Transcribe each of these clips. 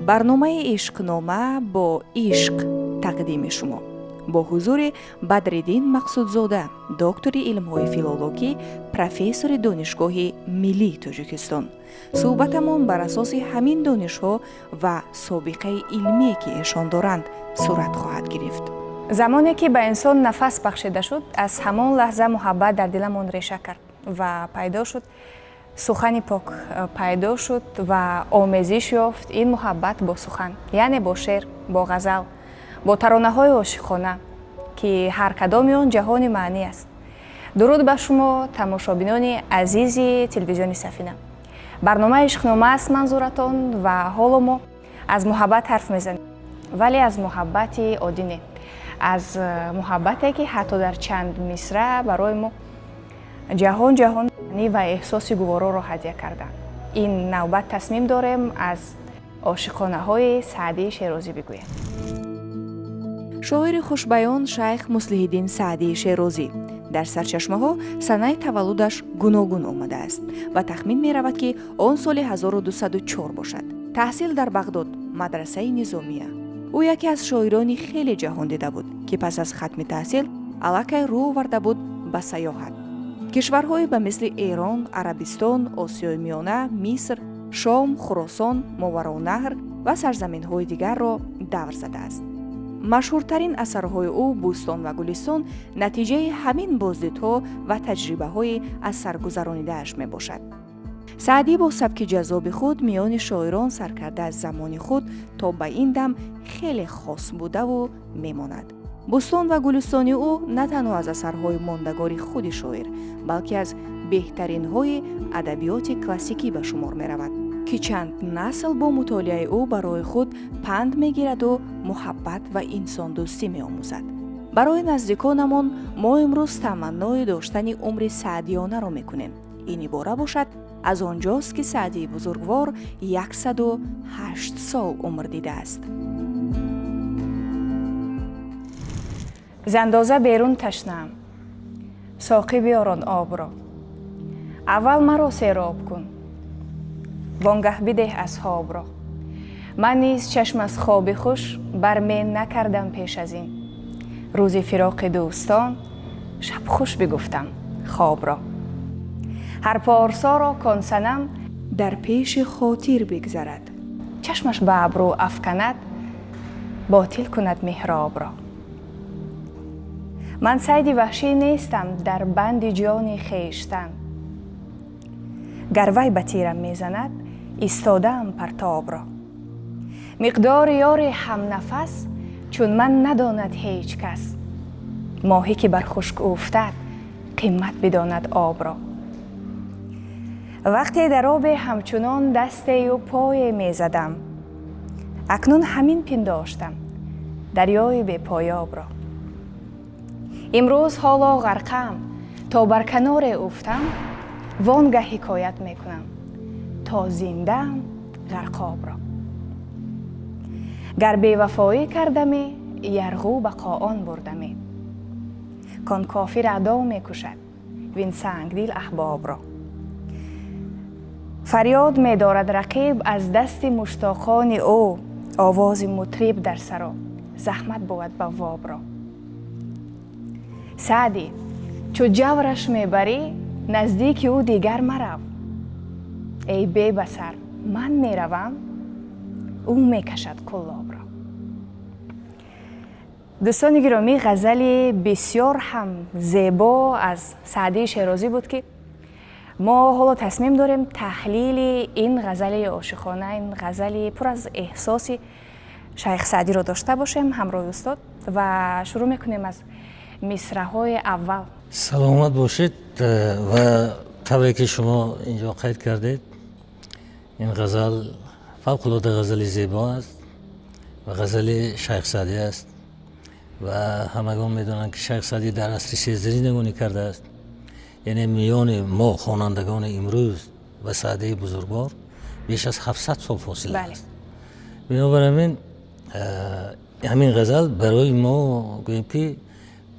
Барномаи Ишқнома бо ишқ тақдими шумо, бо ҳузури Бадриддин Мақсудзода, доктори илмҳои филологӣ, профессори Донишгоҳи миллии Тоҷикистон. Суҳбатамон бар асоси ҳамин донишҳо ва собиқаи илмие, ки эшон доранд, сурат хоҳад гирифт. Замоне ки ба инсон нафас бахшида шуд, аз ҳамон лаҳза муҳаббат дар диламон реша кард ва пайдо шуд, сухани пок пайдо шуд ва омезиш ёфт ин муҳаббат бо сухан, яъне бо шеър, бо ғазал, бо таронаҳои ошиқона, ки ҳар кадоми он ҷаҳони маънӣ аст. Дуруд ба шумо, тамошобинони азизи телевизиони Сафина. Барномаи Ишқнома аст манзуратон ва ҳоло мо аз муҳаббат ҳарф мезанем, вале аз муҳаббати оддӣ не, аз муҳаббате, ки ҳатто дар чанд мисра барои мо ҷаҳон ҷаҳон ва эҳсоси гувороро ҳадя карданд. Ин навбат тасмим дорем аз ошиқонаҳои Саъдии Шерозӣ бигӯем. Шоири хушбаён Шайх Муслиҳиддин Саъдии Шерозӣ, дар сарчашмаҳо санаи таваллудаш гуногун омадааст ва тахмин меравад, ки он соли 1204 бошад. Таҳсил дар Бағдод, мадрасаи Низомия. Ӯ яке аз шоирони хеле ҷаҳондида буд, ки пас аз хатми таҳсил аллакай рӯ оварда буд ба сайёҳат. Кишварҳое ба мисли Эрон, Арабистон, Осиёи Миёна, Миср, Шом, Хуросон, Мовароуннаҳр ва сарзаминҳои дигарро давр задааст. Машҳуртарин асарҳои ӯ, Бӯстон ва Гулистон, натиҷаи ҳамин боздидҳо ва таҷрибаҳои аз саргузаронидааш мебошад. Саъдӣ бо сабки ҷаззоби худ миёни шоирон саркарда аз замони худ то ба ин дам хеле хос будаву мемонад. Бӯстон ва Гулистони ӯ на танҳо аз асарҳои мондагори худи шоир, балки аз беҳтаринҳои адабиёти классикӣ ба шумор меравад, ки чанд насл бо мутолиаи ӯ барои худ панд мегираду муҳаббат ва инсондӯстӣ меомӯзад. Барои наздиконамон мо имрӯз таманнои доштани умри саъдиёнаро мекунем. Ин ибора бошад, аз он ҷост, ки Саъдии бузургвор 108 сол умр дидааст. З андоза берун ташнаам, соқӣ биёрон обро. Аввал маро сероб кун, вонгаҳ бидеҳ асҳобро. Ман низ чашм аз хоби хуш бар мен накардам пеш аз ин. Рӯзи фироқи дӯстон шаб хуш бигуфтам хобро. Ҳар порсоро кон санам дар пеши хотир бигзарад, чашмаш ба абрӯ афканад, ботил кунад меҳробро. Ман сайди ваҳшӣ нестам дар банди ҷони хештан. Гар вай ба тирам мезанад, истодаам партобро. Миқдори ёри ҳамнафас чун ман надонад ҳеҷ кас. Моҳӣ ки бар хушк уфтад, қимат бидонад обро. Вақте дар обе ҳамчунон дастею пое мезадам, акнун ҳамин пиндоштам дарёи бепоёбро. Имрӯз ҳоло ғарқам, то бар каноре уфтам, вонгаҳ ҳикоят мекунам то зиндаам ғарқобро. Гар бевафоӣ кардаме, ярғӯ ба қоон бурдаме. Кон кофир аъдо мекушад, вин сангдил аҳбобро. Фарёд медорад рақиб аз дасти муштоқони ӯ, овози мутриб дар саро заҳмат бувад баввобро. Саъдӣ, чу ҷавраш мебарӣ, наздики ӯ дигар марав. Эй бебасар, ман меравам, ӯ мекашад куллобро. Дӯстони гиромӣ, ғазали бисёр ҳам зебо аз Саъдии Шерозӣ буд, ки мо ҳоло тасмим дорем таҳлили ин ғазали ошиқона, ин ғазали пур аз эҳсоси шайх Саъдиро дошта бошем ҳамроҳи устод ва шурӯъ мекунем аз мисраҳои аввал. Саломат бошед. Ва тавре ки шумо инҷо қайд кардед, ин ғазал фавқулода ғазали зебо аст ва ғазали шайх Саъдӣ аст ва ҳамагон медонанд, ки шайх Саъдӣ дар асри 13 зиндагонӣ кардааст. Яъне миёни мо, хонандагони имрӯз, ва Саъдии бузургвор беш аз 700 сол фосила аст. Бинобар ҳамин ҳамин ғазал барои мо, гӯем ки,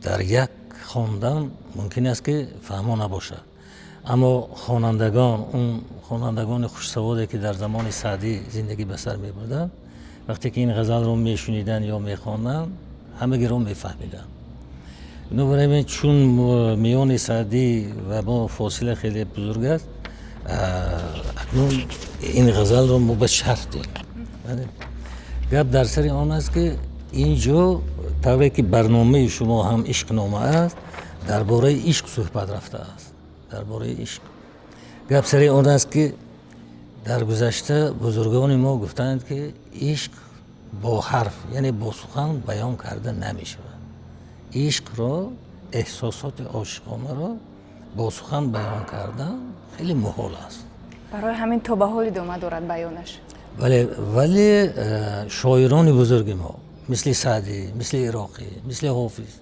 дар як хондан мумкин аст, ки фаҳмо набошад, аммо хонандагон, он хонандагони хушсаводе, ки дар замони Саъдӣ зиндагӣ ба сар мебурданд. Вақте ки ин ғазалро мешуниданд ё мехонданд, ҳамагиро мефаҳмиданд. Бинобар ин, чун миёни Саъдӣ ва мо фосила хеле бузург аст, акнун ин ғазалро мо ба шарҳ диҳем. Гап дар сари он аст, ки ин ҷо, тавре ки барномаи шумо ҳам ишқнома аст, дар бораи ишқ суҳбат рафтааст, дар бораи ишқ. Гап сари он аст, ки дар гузашта бузургони мо гуфтанд, ки ишқ бо ҳарф, яъне бо сухан баён карда намешавад. Ишқро, эҳсосоти ошиқонаро бо сухан баён кардан хеле муҳол аст. Барои ҳамин то ба ҳол идома дорад баёнаш. Вале, шоирони бузурги мо, мисли Саъдӣ, мисли Ироқӣ, мисли Ҳофиз,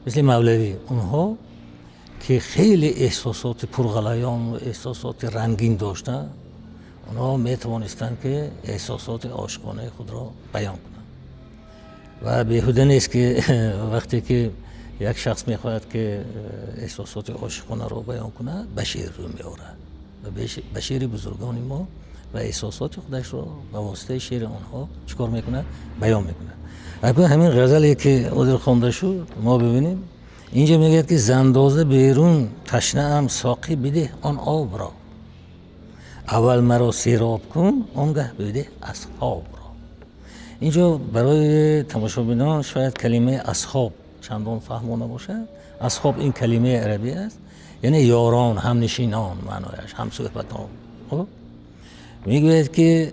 мисли Мавлавӣ, онҳо ки хеле эҳсосоти пурғалаён ва эҳсосоти рангин доштанд, онҳо метавонистанд, ки эҳсосоти ошиқонаи худро баён кунанд. Ва беҳуда нест, ки вақте ки як шахс мехоҳад, ки эҳсосоти ошиқонаро баён кунад, ба шеър рӯ меорад ва ба шеъри бузургони мо ва эҳсосоти худашро ба воситаи шеъри онҳо чӣ кор мекунад? Баён мекунад. Акнун ҳамин ғазале ки ҳозир хонда шуд, мо бибинем, инҷо мегӯяд, ки з андоза берун ташнаам, соқӣ, бидеҳ он обро, аввал маро сероб кун, он гаҳ бидеҳ асҳобро. Инҷо барои тамошобинон шояд калимаи асҳоб чандон фаҳмо набошад. Асҳоб ин калимаи арабӣ аст, яъне ёрон, ҳамнишинон, маънояш ҳамсӯҳбатон. Хуб, мегӯяд, ки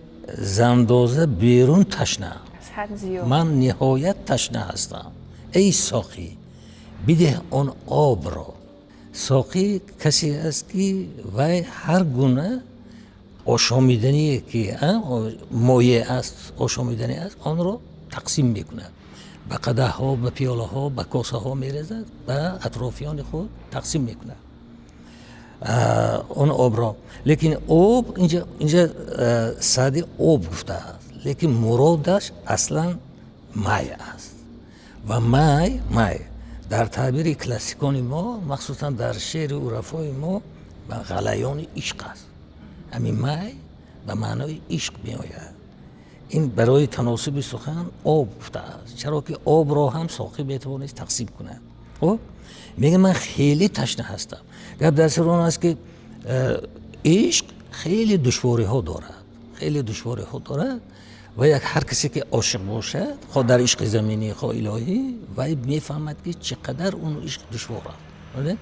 з андоза берун ташна Аз ҳад зиёд. Ман ниҳоят ташна ҳастам, эй соқӣ, бидеҳ он обро. Соқӣ касе аст, ки вай ҳар гуна ошомидание ки моеъ аст, ошомиданӣ аст, онро тақсим мекунад, ба қадаҳҳо, ба пиёлаҳо, ба косаҳо мерезад, ба атрофиёни худ тақсим мекунад он обро. Лекин об инҷа Саъдӣ об гуфтааст, лекин муродаш аслан май аст. Ва май дар таъбири классикони мо, махсусан дар шеъри урафои мо, ба ғалаёни ишқ аст. Ҳамин май ба маънои ишқ меояд. Ин барои таносуби сухан об гуфтааст, чаро ки обро ҳам соқӣ метавонист тақсим кунад. Хуб, мега: ман хеле ташна ҳастам. Гап дар сари он аст, ки ишқ хеле душвориҳо дорад, хеле душвориҳо дорад. Ва як ҳар касе ки ошиқ бошад, хоҳ дар ишқи заминӣ, хоҳ илоҳӣ, вай мефаҳмад, ки чӣ қадар он ишқ душвор аст,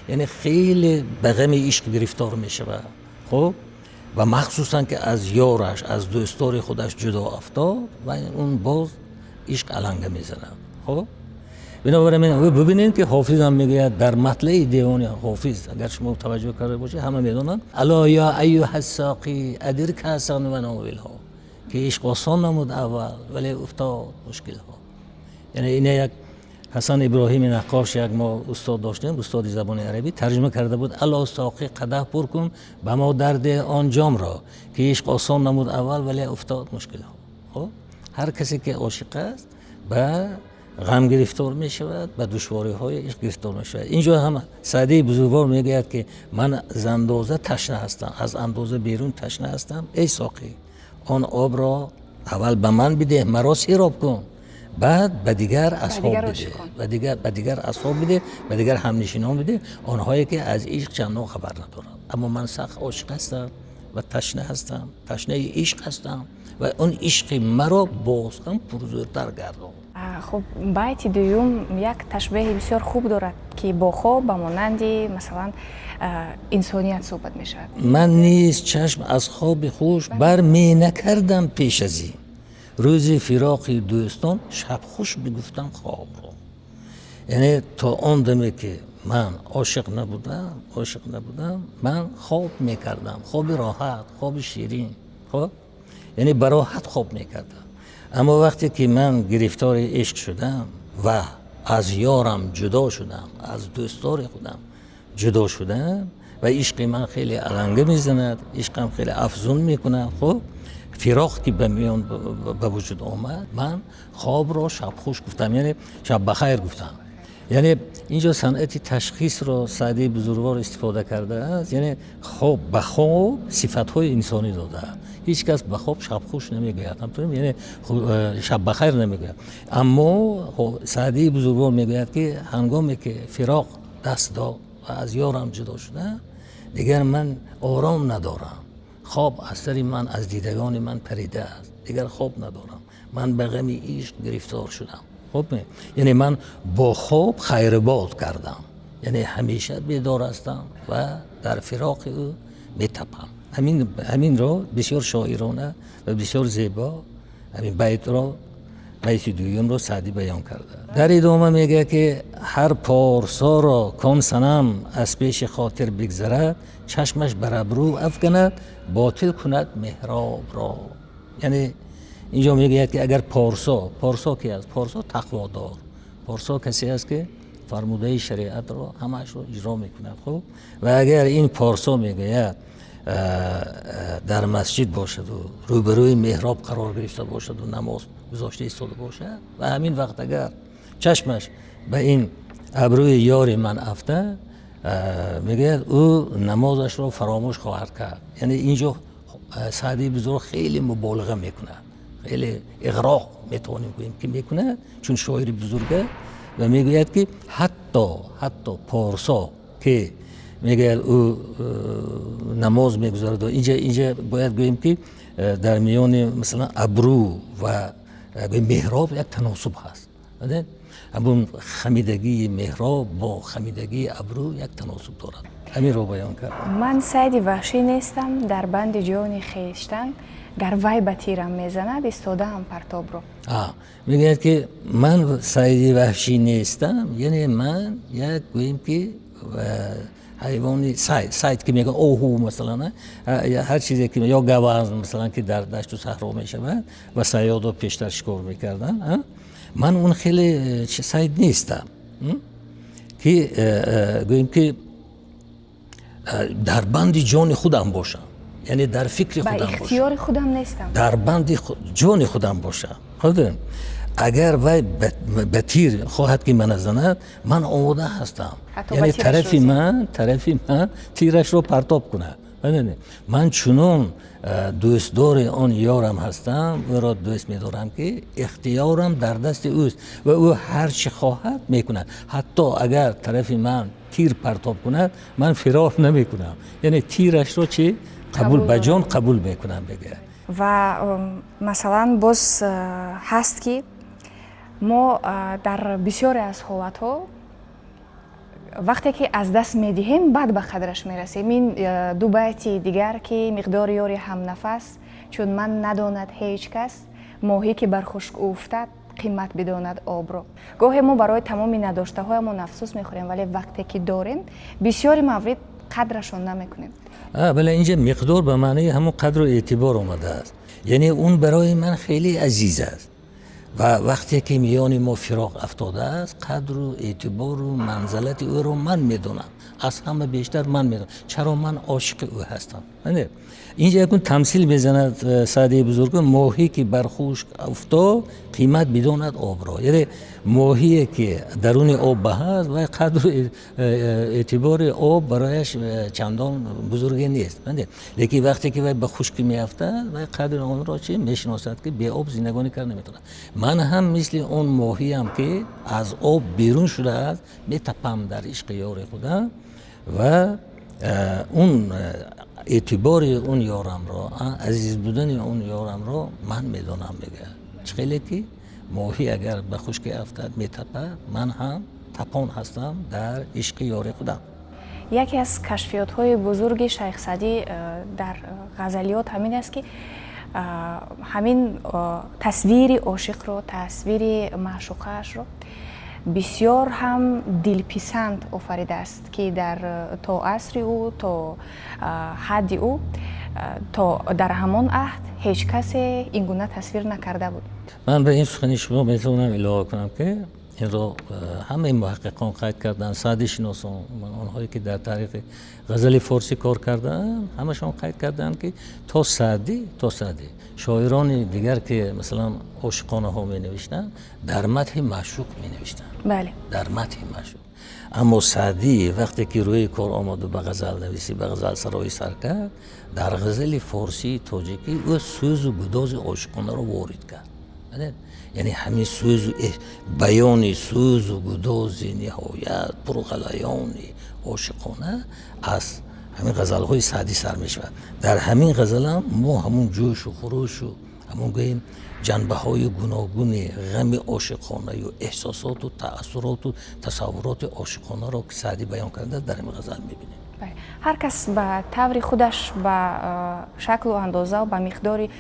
яъне хеле ба ғами ишқ гирифтор мешавад. Хуб, ва махсусан ки аз ёраш, аз дӯстдори худаш ҷудо афтод, ва он боз ишқ аланга мезанад. Хуб, бинобар ин бибинед, ки Ҳофизам мегӯяд дар матлаи девони Ҳофиз, агар шумо таваҷҷӯҳ карда бошед, ҳама медонанд: ألا يا أيها الساقي أدر كأسا وناولها, ки ишқ осон намуд аввал, вале уфтод мушкилҳо. Яъне ина як Ҳасан Иброҳими Наққош, як мо устод доштем, устоди забони арабӣ, тарҷума карда буд: ало соқӣ, қадаҳ пур кун, ба мо дарде он ҷомро, ки ишқ осон намуд аввал, вале уфтод мушкилҳо. Хуб, ҳар касе ки ошиқ аст, ба ғам гирифтор мешавад, ба душвориҳои ишқ гирифтор мешавад. Инҷо ҳам Саъдии бузургвор мегӯяд, ки ман аз андоза ташна ҳастам, аз андоза берун ташна ҳастам, эй соқӣ, он обро аввал ба ман бидеҳ, маро сероб кун, баъд ба дигар асҳоб бидеҳ, ба дигар асҳоб бидеҳ, ба дигар ҳамнишинон бидеҳ, онҳое ки аз ишқ чандон хабар надоранд. Аммо ман сахт ошиқ ҳастам ва ташна ҳастам, ташнаи ишқ ҳастам ва он ишқи маро боз ҳам пурзӯртар гардон. Хуб, байти дуюм як ташбеҳи бисёр хуб дорад, ки бо хоб ба монанди, масалан, инсоният суҳбат мешавад. Ман низ чашм аз хоби хуш бар менакардам пеш аз ин, рӯзи фироқи дӯстон шабхуш бигуфтам хобро. Яъне то он даме ки ман ошиқ набудам, ман хоб мекардам, хоби роҳат, хоби ширин, хоб, яъне бароҳат хоб мекардам. Аммо вақте ки ман гирифтори ишқ шудам ва аз ёрам ҷудо шудам, аз дӯстдори худам ҷудо шудам ва ишқи ман хеле аланга мезанад, ишқам хеле афзун мекунад, хуб, фироқ ки ба миён ба вуҷуд омад, ман хобро шабхуш гуфтам, яъне шаб бахайр гуфтам. Яъне инҷо санъати ташхисро Саъдии бузургвор истифода кардааст, яъне хоб ба хоб сифатҳои инсонӣ додааст. Ҳеҷ кас ба хоб шабхуш намегӯяд, яъне шаб бахайр намегӯяд. Аммо Саъдии бузургвор мегӯяд, ки ҳангоме ки фироқ даст дод ва аз ёрам ҷудо шуда, дигар ман ором надорам, хоб аз сари ман, аз дидагони ман парида аст, дигар хоб надорам, ман ба ғами ишқ гирифтор шудам. Хоб, яъне ман бо хоб хайрбод кардам, яъне ҳамеша бедор ҳастам ва дар фироқи ӯ метапам. Ҳаминро бисёр шоирона ва бисёр зебо ҳамин байтро, байти дуюмро Саъдӣ баён карда. Дар идома мегӯяд, ки ҳар порсоро кон санам аз пеши хотир бигзарад, чашмаш бар абрӯ афканад, ботил кунад меҳробро. Яъне инҷо мегӯяд, ки агар порсо, порсо ки аст? Порсо тақводор, порсо касе аст, ки фармудаи шариатро ҳамаашро иҷро мекунад. Хуб, ва агар ин порсо, мегӯяд, дар масҷид бошаду рӯбарӯи меҳроб қарор гирифта бошаду намоз гузошта истода бошад ва ҳамин вақт агар чашмаш ба ин абрӯи ёри ман афтад, мегӯяд, ӯ намозашро фаромӯш хоҳад кард. Яъне инҷо Саъдии бузург хеле муболиға мекунад, хеле иғроқ метавонем гӯем, ки мекунад, чун шоири бузурга, ва мегӯяд, ки ҳатто порсо ки, мегӯяд, ӯ намоз мегузорад. Инҷа бояд гӯем, ки дар миёни, масалан, абрӯ ва меҳроб як таносуб ҳаст. Ҳамун хамидагии меҳроб бо хамидагии абрӯ як таносуб дорад. Ҳаминро баён кард. Ман сайди ваҳшӣ нестам дар банди ҷони хештан, гар вай ба тирам мезанад, истодаам партобро. Мегӯяд, ки ман сайди ваҳшӣ нестам, яъне ман як, гӯем ки, ҳайвони сайд, сайд ки мегӯянд, оҳу масалан, ҳар чизе ки ё гавазн масалан, ки дар дашту саҳро мешавад ва сайёдо пештар шикор мекарданд. Ман он хеле сайд нестам, ки гӯем ки дар банди ҷони худам бошам, яъне дар фикри худам. Ихтиёри худам нестам. Дар банди ҷони худам бошам. Агар вай ба тир хоҳад ки мана занад, ман омода ҳастам, яъне тарафи ман тирашро партоб кунад. Ман чунон дӯстдори он ёрам ҳастам, ӯро дӯст медорам, ки ихтиёрам дар дасти ӯст ва ӯ ҳар чӣ хоҳад мекунад. Ҳатто агар тарафи ман тир партоб кунад, ман фирор намекунам, яъне тирашро чӣ қабул, ба ҷон қабул мекунам, мегӯяд. Ва масалан, боз ҳаст, ки мо дар бисёре аз ҳолатҳо вақте ки аз даст медиҳем, баъд ба қадраш мерасем. Ин ду байти дигар, ки миқдори ёри ҳамнафас чун ман надонад ҳеҷ кас, моҳӣ ки бар хушк уфтад, қимат бидонад обро. Гоҳе мо барои тамоми надоштаҳоямон афсӯс мехӯрем, вале вақте ки дорем, бисёри маврид қадрашон намекунем. Бале, инҷа миқдор ба маънии ҳамон қадру эътибор омадааст, яъне он барои ман хеле азиз аст ва вақте ки миёни мо фироқ афтодааст, қадру эътибору манзалати ӯро ман медонам, аз ҳама бештар ман медонам, чаро ман ошиқи ӯ ҳастам. Инҷа якун тамсил мезанад Саъдии бузург: моҳӣ ки бар хушк афтод, қимат бидонад обро. Яъне моҳие ки даруни об ба ҳаст, вай қадру эътибори об барояш чандон бузурге нест, лекин вақте ки вай ба хушкӣ меафтад, вай қадри онро чӣ мешиносад, ки беоб зиндагонӣ карда наметавонад. Ман ҳам мисли он моҳиям, ки аз об берун шудааст, метапам дар ишқи ёри худам ва он эътибори он ёрамро, азиз будани он ёрамро ман медонам, мегӯяд. Чӣ хеле ки моҳӣ агар ба хушкӣ афтад, метапад, ман ҳам тапон ҳастам дар ишқи ёри худам. Яке аз кашфиётҳои бузурги Шайх Саъдӣ дар ғазалиёт ҳамин аст, ки ҳамин тасвири ошиқро, тасвири маъшуқаашро бисёр ҳам дилписанд офаридааст, ки дар то асри ӯ, то ҳадди ӯ, то дар ҳамон аҳд ҳеҷ касе ин гуна тасвир накарда буд. Ман ба ин сухани шумо метавонам илова кунам, ки инро ҳамаи муҳаққиқон қайд карданд, саъдишиносон, онҳое ки дар таърихи ғазали форсӣ кор кардаанд, ҳамашон қайд карданд, ки то Саъдӣ шоирони дигар, ки масалан ошиқонаҳо менавиштанд, дар мадҳи маъшуқ менавиштанд. Дар мадҳи маъшуқ. Аммо Саъдӣ вақте ки рӯи кор омаду ба ғазалнависӣ, ба ғазалсароӣ сар кард, дар ғазали форсии тоҷикӣ ӯ сӯзу гудози ошиқонаро ворид кард. Яъне ҳамин сӯзу баёни сӯзу гудози ниҳоят пурғалаёни ошиқона аз ҳамин ғазалҳои Саъдӣ сар мешавад. Дар ҳамин ғазалам мо ҳамун ҷӯшу хурушу ҳамун гӯем ҷанбаҳои гуногуни ғами ошиқонаю эҳсосоту таассуроту тасаввуроти ошиқонаро, ки Саъдӣ баён кардааст, дар ҳамин ғазал мебинем. Ҳар кас ба таври худаш, ба шаклу андоза, ба миқдори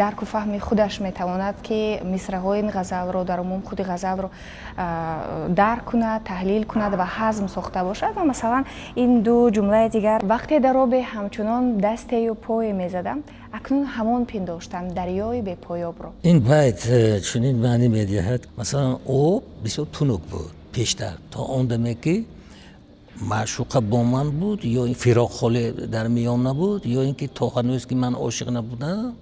дарку фаҳми худаш метавонад, ки мисраҳои ин ғазалро, дар умум худи ғазалро дарк кунад, таҳлил кунад ва ҳазм сохта бошад. Ва масалан, ин ду ҷумлаи дигар: «Вақте дар обе ҳамчунон дастею пое мезадам, акнун ҳамон пиндоштам дарёи бепоёбро». Ин байт чунин маънӣ медиҳад: масалан, об бисёр тунук буд пештар, то он даме ки маъшуқа бо ман буд ё фироқ холе дар миён набуд, ё ин ки то ҳанӯз ки ман ошиқ набудам,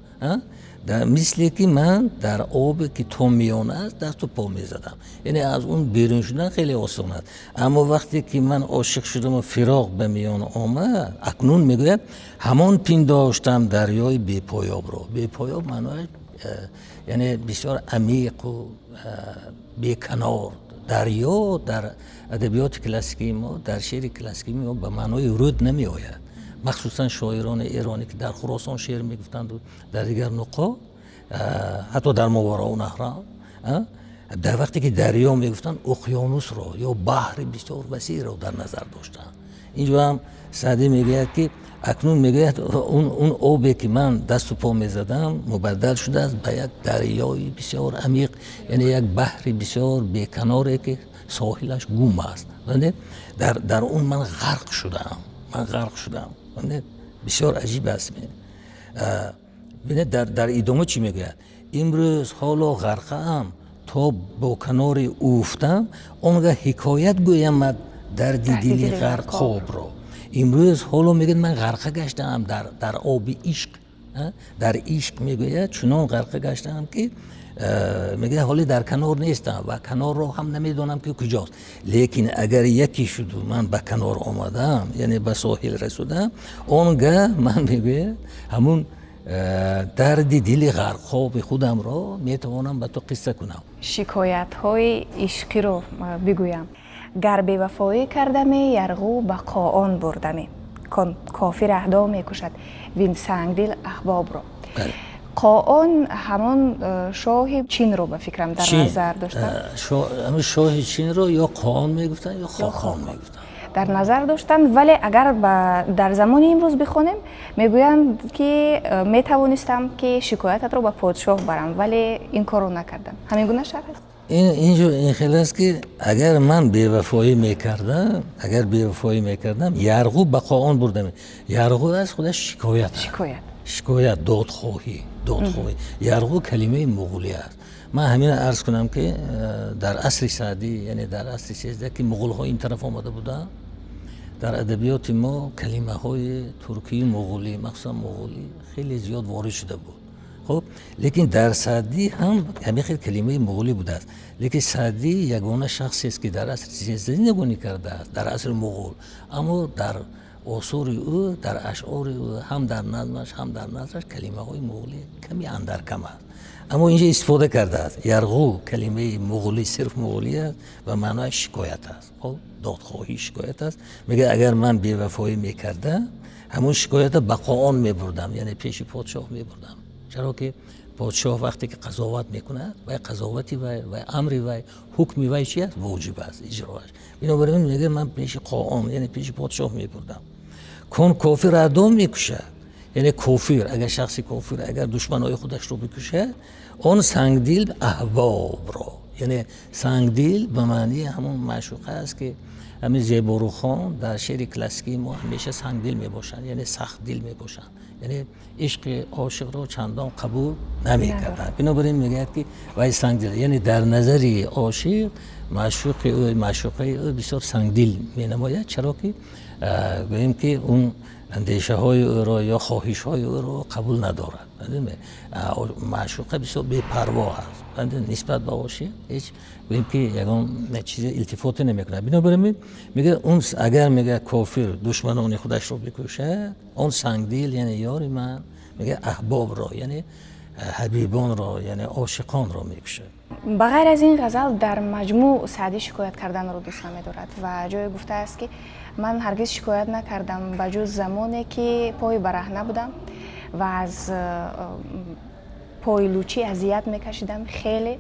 мисле ки ман дар обе ки то миён аст дасту по мезадам, яъне аз он берун шудан хеле осон аст. Аммо вақте ки ман ошиқ шудаму фироқ ба миён омад, акнун, мегӯяд, ҳамон пиндоштам дарёи бепоёбро. Бепоёб маънояш яъне бисёр амиқу беканор. Дарё дар адабиёти классикии мо, дар шеъри классикии мо ба маънои рӯд намеояд. Махсусан шоирони эронӣ, ки дар Хуросон шеър мегуфтанду дар дигар нуқот, ҳатто дар Мовароуннаҳр, дар вақте ки дарё мегуфтанд, уқёнусро ё баҳри бисёр васеъро дар назар доштанд. Инҷо ҳам Саъдӣ мегӯяд, ки акнун, мегӯяд, он обе ки ман дасту по мезадам, мубаддал шудааст ба як дарёи бисёр амиқ, яъне як баҳри бисёр беканоре, ки соҳилаш гум аст. Дар он ман ғарқ шудаам, ман ғарқ шудам. Бисёр аҷиб аст. Бинед, дар идома чӣ мегӯяд: «Имрӯз ҳоло ғарқаам, то бо канори уфтам, он гаҳ ҳикоят гӯямад дарди дили ғарқобро». Имрӯз ҳоло, мегӯяд, ман ғарқа гаштаам дар оби ишқ, дар ишқ, мегӯяд, чунон ғарқа гаштаам, ки, мегӯяд, ҳоле дар канор нестам ва канорро ҳам намедонам, ки куҷост. Лекин агар яке шуду ман ба канор омадам, яъне ба соҳил расудам, он гаҳ ман, мегӯяд, ҳамун дарди дили ғарқоби худамро метавонам ба ту қисса кунам. Шикоятҳои ишқиро бигӯям. «Гар бевафоӣ кардаме, ярғу ба Қоон бурдаме, кофир аҳдо мекушад вин сангдил аҳбобро». Қоон ҳамон шоҳи Чинро, ба фикрам, дар назар доштанд. Ҳамин шоҳи Чинро ё Қоон мегуфтанд, ё Хоқон мегуфтанд. Дар назар доштанд. Вале агар дар замони имрӯз бихонем, мегӯянд, ки метавонистам, ки шикоятатро ба подшоҳ барам, вале ин корро накардам. Ҳамин гуна шарҳ аст? Инҷо ин хел аст, ки агар ман бевафоӣ мекардам, агар бевафоӣ мекардам, ярғу ба Қоон бурдам. Ярғу аз худаш шикоят. Шикоят. Шикоят, додхоҳӣ, додхоҳӣ. Ярғу калимаи муғулӣ аст. Ман ҳамина арз кунам, ки дар асри Саъдӣ, яъне дар асри 13, ки муғулҳо ин тараф омада буданд, дар адабиёти мо калимаҳои туркии муғулӣ, махсусан муғулӣ, хеле зиёд ворид шуда буд. Хуб, лекин дар Саъдӣ ҳам ҳамин хел калимаи муғулӣ будааст. Лекин Саъдӣ ягона шахсест, ки дар асри 13 зиндагонӣ кардааст, дар асри муғул, аммо дар осори ӯ, дар ашъори ӯ, ҳам дар назмаш, ҳам дар насраш калимаҳои муғулӣ ками андар кам аст, аммо инҷо истифода кардааст. Ярғу калимаи муғулӣ, сирф муғулӣ аст ва маънояш шикоят аст. Хоб, додхоҳӣ, шикоят аст. Мегӯяд, агар ман бевафоӣ мекардам, ҳамун шикоятро ба Қоон мебурдам, яъне пеши подшоҳ мебурдам. Чаро ки подшоҳ вақте ки қазоват мекунад, вай қазовати вай, вай амри вай, ҳукми вай чи аст? Воҷиб аст иҷроаш. Бинобар ин, мегӯяд, ман пеши Қоон, яъне пеши подшоҳ мебурдам. Кон кофир аъдо мекушад, яъне кофир, агар шахси кофир агар душманои худашро бикушад, он сангдил аҳбобро, яъне сангдил ба маънии ҳамон маъшуқа аст, ки ҳамин зеборухон дар шеъри классикии мо ҳамеша сангдил мебошанд, яъне сахтдил мебошанд, яъне ишқи ошиқро чандон қабул намекарданд. Бинобар ин мегӯяд, ки вай сангдил, яъне дар назари ошиқ маъшуқи ӯ, маъшуқаи ӯ бисёр сангдил менамояд, чаро ки, гӯем, ки он андешаҳои ӯро ё хоҳишҳои ӯро қабул надорад. Маъшуқа бисёр бепарво аст нисбат ба ошиқ, ҳеҷ гӯем ки ягон чизе илтифоте намекунад. Бинобар ин мегӯяд, он агар, мегӯяд, кофир душманони худашро бикушад, он сангдил, яъне ёри ман, мегӯяд, аҳбобро, яъне ҳабибонро, яъне ошиқонро мекушад. Ба ғайр аз ин ғазал, дар маҷмӯъ Саъдӣ шикоят карданро дӯст намедорад ва ҷое гуфтааст, ки ман ҳаргиз шикоят накардам, ба ҷуз замоне ки пои бараҳна будам ва аз пойлучӣ азият мекашидам хеле.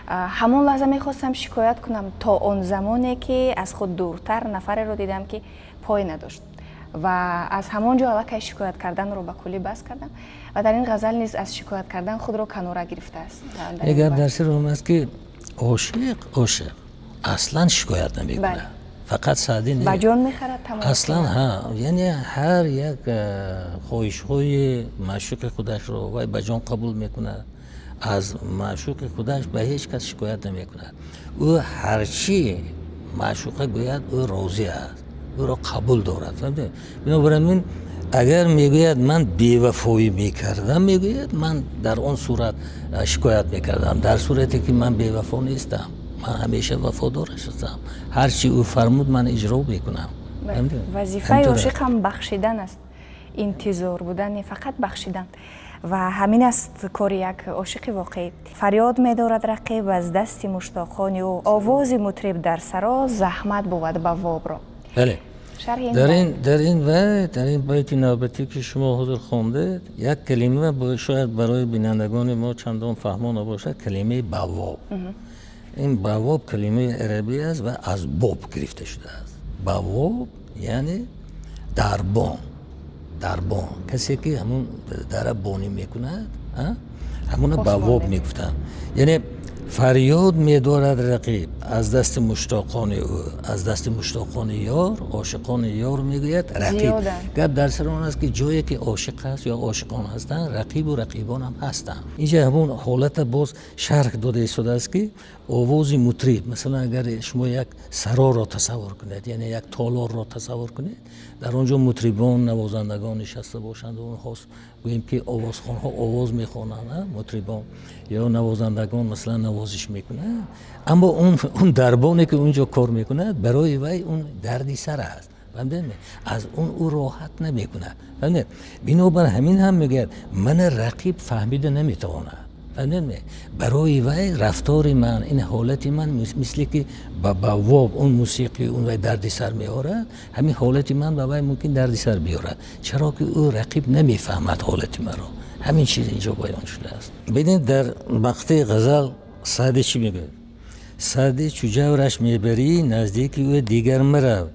Ҳамон лаҳза мехостам шикоят кунам, то он замоне ки аз худ дуртар нафареро дидам, ки пой надошт, ва аз ҳамон ҷо аллакай шикоят карданро ба куллӣ бас кардам. Ва дар ин ғазал низ аз шикоят кардан худро канора гирифтааст. Як гап дар сари он аст, ки ошиқ аслан шикоят намекунад, фақат Саъдӣ не. Ба ҷон мехарад тамом. Аслан ҳа, яъне ҳар як хоҳишҳои маъшуқи худашро вай ба ҷон қабул мекунад, аз маъшуқи худаш ба ҳеҷ кас шикоят намекунад. Ӯ ҳарчи маъшуқа гӯяд, ӯ розӣ аст, ӯро қабул дорад. Бинобар ин агар мегӯяд, ман бевафоӣ мекардам, мегӯяд, ман дар он сурат шикоят мекардам. Дар сурате ки ман бевафо нестам, ман ҳамеша вафодораш ҳастам, ҳарчи ӯ фармуд, ман иҷро мекунам. Вазифаи ошиқ ҳам бахшидан аст, интизор будан не, фақат бахшидан, ва ҳамин аст кори як ошиқи воқеӣ. Фарёд медорад рақиб аз дасти муштоқони ӯ, овози мутриб дар саро заҳмат бувад баввобро. Бале, дар ин вай, дар ин байти навбатӣ, ки шумо ҳозир хондед, як калима шояд барои бинандагони мо чандон фаҳмо набошад, калимаи баввоб. Ин баввоб калимаи арабӣ аст ва аз боб гирифта шудааст. Баввоб яъне дарбон, дарбон, касе ки ҳамун дара бонӣ мекунад, ҳамуна баввоб мегуфтанд. Яъне фарёд медорад рақиб аз дасти муштоқони ӯ, аз дасти муштоқони ёр, ошиқони ёр, мегӯяд, рақиб. Гап дар сари он аст, ки ҷое ки ошиқ ҳаст ё ошиқон ҳастанд, рақибу рақибон ҳам ҳастанд. Инҷа ҳамун ҳолата боз шарҳ дода истодааст, ки овози мутриб, масалан, агар шумо як сароро тасаввур кунед, яъне як толорро тасаввур кунед, дар он ҷо мутрибон, навозандагон нишаста бошанд, онҳо, гӯем ки, овозхонҳо овоз мехонанд, мутрибон ё навозандагон, масалан, навозиш мекунанд, аммо он дарбоне ки он ҷо кор мекунад, барои вай он дарди сар аст, фаҳмидед? Аз он ӯ роҳат намекунад, фаҳмидед? Бинобар ҳамин ҳам мегӯяд, мана рақиб фаҳмида наметавонад, фаҳмидед? Барои вай рафтори ман, ин ҳолати ман мисле ки ба баввоб он мусиқӣ, он вай дарди сар меорад, ҳамин ҳолати ман ба вай мумкин дарди сар биёрад, чаро ки ӯ рақиб намефаҳмад ҳолати маро. Ҳамин чиз инҷо баён шудааст. Бинед, дар мақтаи ғазал Саъдӣ чӣ мегӯяд? Саъдӣ: чу ҷавраш мебарӣ, наздики ӯ дигар марав,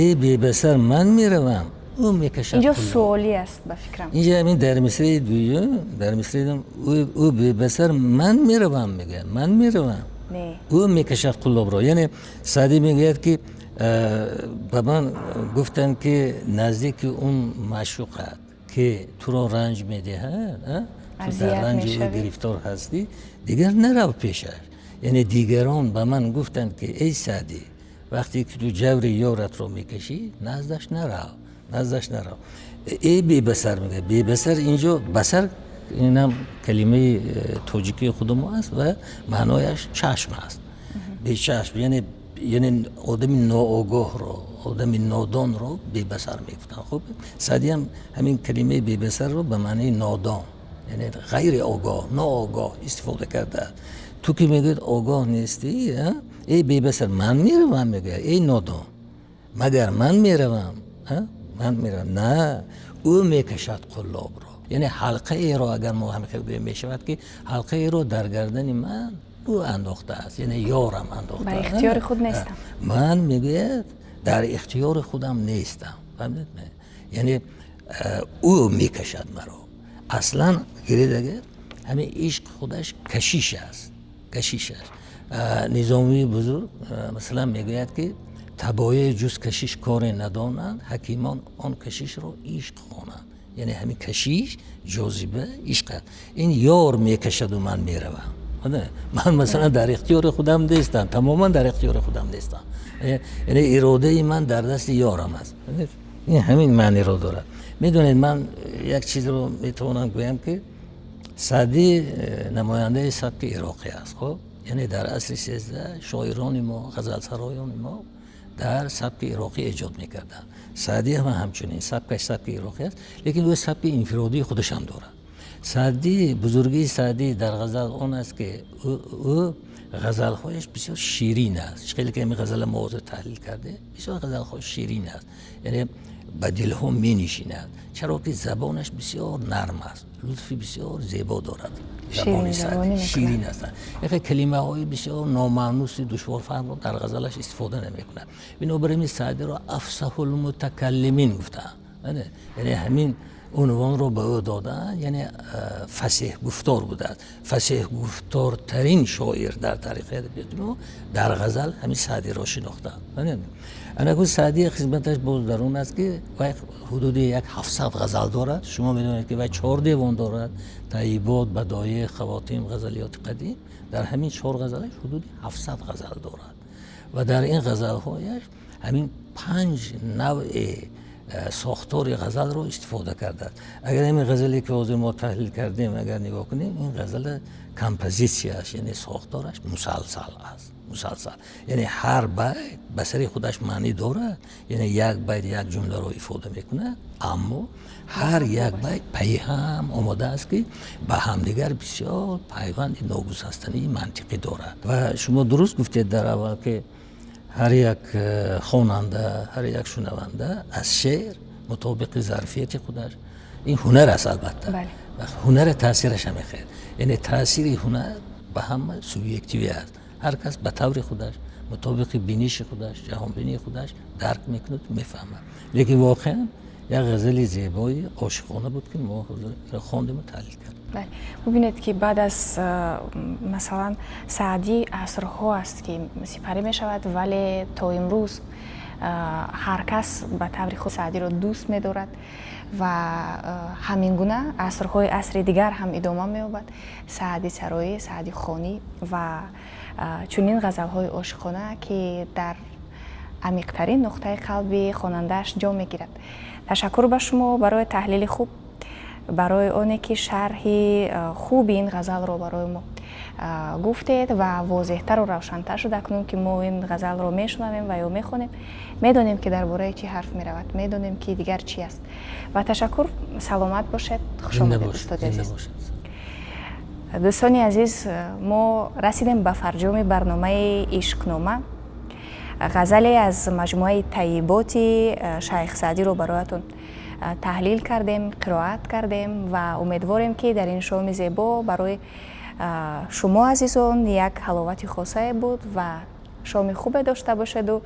эй бебасар, ман меравам, ӯ мекашад. Инҷо суолӣ аст, ба фикрам. Инҷа ҳамин дар мисраи дуюм, дар мисраи дуюм ӯ бебасар, ман меравам, мегӯяд, ман меравам, ӯ мекашад қуллобро. Яъне Саъдӣ мегӯяд, ки ба ман гуфтанд, ки наздики он маъшуқат, ки туро ранҷ медиҳад, ту дар ранҷи ӯ гирифтор ҳастӣ, дигар нарав пешаш. Яъне дигарон ба ман гуфтанд, ки эй Саъдӣ, вақте ки ту ҷаври ёратро мекашӣ, наздаш нарав, наздаш нарав. Эй бебасар, мегӯяд. Бебасар, инҷо басар, инам калимаи тоҷикии худамо аст ва маънояш чашм аст. Бечашм, яъне одами ноогоҳро, одами нодонро бебасар мегуфтанд. Хуб, Саъдиам ҳамин калимаи бебасарро ба маънии нодон, яъне ғайри огоҳ, ноогоҳ истифода кардааст. Ту ки, мегӯяд, огоҳ нестӣ, эй бебасар, ман меравам, мегӯяд, эй нодон, магар ман меравам, ман меравам? На, ӯ мекашад қуллобро. Яъне ҳалқаеро, агар мо ҳамин гӯем, мешавад, ки ҳалқаеро дар гардани ман ӯ андохтааст, яъне ёрам андохтааст. Ба ихтиёри худ нестам. Ман, мегӯяд, дар ихтиёри худам нестам, фаҳмидед? Яъне ӯ мекашад маро. Аслан гиред, агар ҳамин ишқ худаш кашиш аст, кашиш аст. Низомии бузург, масалан, мегӯяд, ки табоеъ ҷуз кашиш коре надонанд, ҳакимон он кашишро ишқ хонанд. Яъне ҳамин кашиш, ҷозиба ишқ аст. Ин ёр мекашаду ман меравам, ман, масалан, дар ихтиёри худам нестам, тамоман дар ихтиёри худам нестам, яъне иродаи ман дар дасти ёрам аст. Ин ҳамин маъниро дорад. Медонед, ман як чизро метавонам гӯям, ки Саъдӣ намояндаи сабки ироқӣ аст. Хуб, яъне дар асри 13 шоирони мо, ғазалсароёни мо дар сабки ироқӣ эҷод мекарданд. Саъдӣ ҳам ҳамчунин сабкаш сабки ироқӣ аст, лекин ӯ сабки инфиродии худаш ҳам дорад. Саъдӣ, бузургии Саъдӣ дар ғазал он аст, ки ӯ ғазалҳояш бисёр ширин аст. Хеле ки ҳамин ғазала мо ҳозир таҳлил кардем, бисёр ғазалҳояш ширин аст, яъне ба дилҳо менишинад, чаро ки забонаш бисёр нарм аст, лутфи бисёр зебо дорад. Забони Саъдӣ ширин аст. Яке калимаҳои бисёр номаънуси душворфаҳмро дар ғазалаш истифода намекунад. Бинобар ин Саъдиро афсаҳулмутакаллимин гуфтаанд, яъне ҳамин унвонро ба ӯ додаанд, яъне фасеҳгуфтор будааст. Фасеҳгуфтортарин шоир дар таърихи адабиёти мо дар ғазал ҳамин Саъдиро шинохтаанд. Анаку Саъдӣ хизматаш боз дар он аст, ки вай ҳудуди як 700 ғазал дорад. Шумо медонед, ки вай 4 девон дорад: Таибот, Бадоеъ, Хавотим, Ғазалиёти қадим. Дар ҳамин 4 ғазалаш ҳудуди 700 ғазал дорад ва дар ин ғазалҳояш ҳамин 5 навъи сохтори ғазалро истифода кардааст. Агар ҳамин ғазале ки ҳозир мо таҳлил кардем, агар нигоҳ кунем, ин ғазал композитсияш, яъне сохтораш мусалсал аст. Мусалсал, яъне ҳар байт ба сари худаш маънӣ дорад, яъне як байт як ҷумларо ифода мекунад, аммо ҳар як байт пайи ҳам омода аст, ки ба ҳамдигар бисёр пайванди ногусастании мантиқӣ дорад. Ва шумо дуруст гуфтед дар аввал, ки ҳар як хонанда, ҳар як шунаванда аз шеър мутобиқи зарфияти худаш, ин ҳунар аст албатта, ҳунар таъсираш мехоҳад, яъне таъсири ҳунар ба ҳама субъективӣ аст. Ҳар кас ба таври худаш, мутобиқи биниши худаш, ҷаҳонбинии худаш дарк мекунад, мефаҳмад. Лекин воқеан як ғазали зебои ошиқона буд, ки мо ҳозир хондему таҳлил кардем. Бале, бубинед, ки баъд аз масалан Саъдӣ асрҳо аст, ки сипарӣ мешавад, вале то имрӯз ҳар кас ба таври худ Саъдиро дӯст медорад ва ҳамин гуна асрҳои асри дигар ҳам идома меёбад. Саъди сароӣ, Саъди хонӣ ва чунин ғазалҳои ошиқона, ки дар амиқтарин нуқтаи қалби хонандааш ҷо мегирад. Ташаккур ба шумо барои таҳлили хуб, барои оне ки шарҳи хуби ин ғазалро барои мо гуфтед ва возеҳтару равшантар шуд. Акнун ки мо ин ғазалро мешунавем ва ё мехонем, медонем, ки дар бораи чӣ ҳарф меравад, медонем, ки дигар чӣ аст. Ва ташаккур, саломат бошед, хуш омадед, устоди азиз. Дӯстони азиз, мо расидем ба фарҷоми барномаи Ишқнома. Ғазале аз маҷмӯаи Тайиботи Шайх Саъдиро бароятон таҳлил кардем, қироат кардем ва умедворем, ки дар ин шоми зебо барои шумо азизон як ҳаловати хосае буд ва шоми хубе дошта бошеду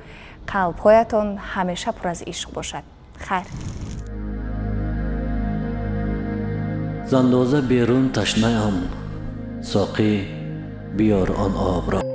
қалбҳоятон ҳамеша пур аз ишқ бошад. Хайр. Зандоза берун ташнаам, соқӣ биёр он об ро.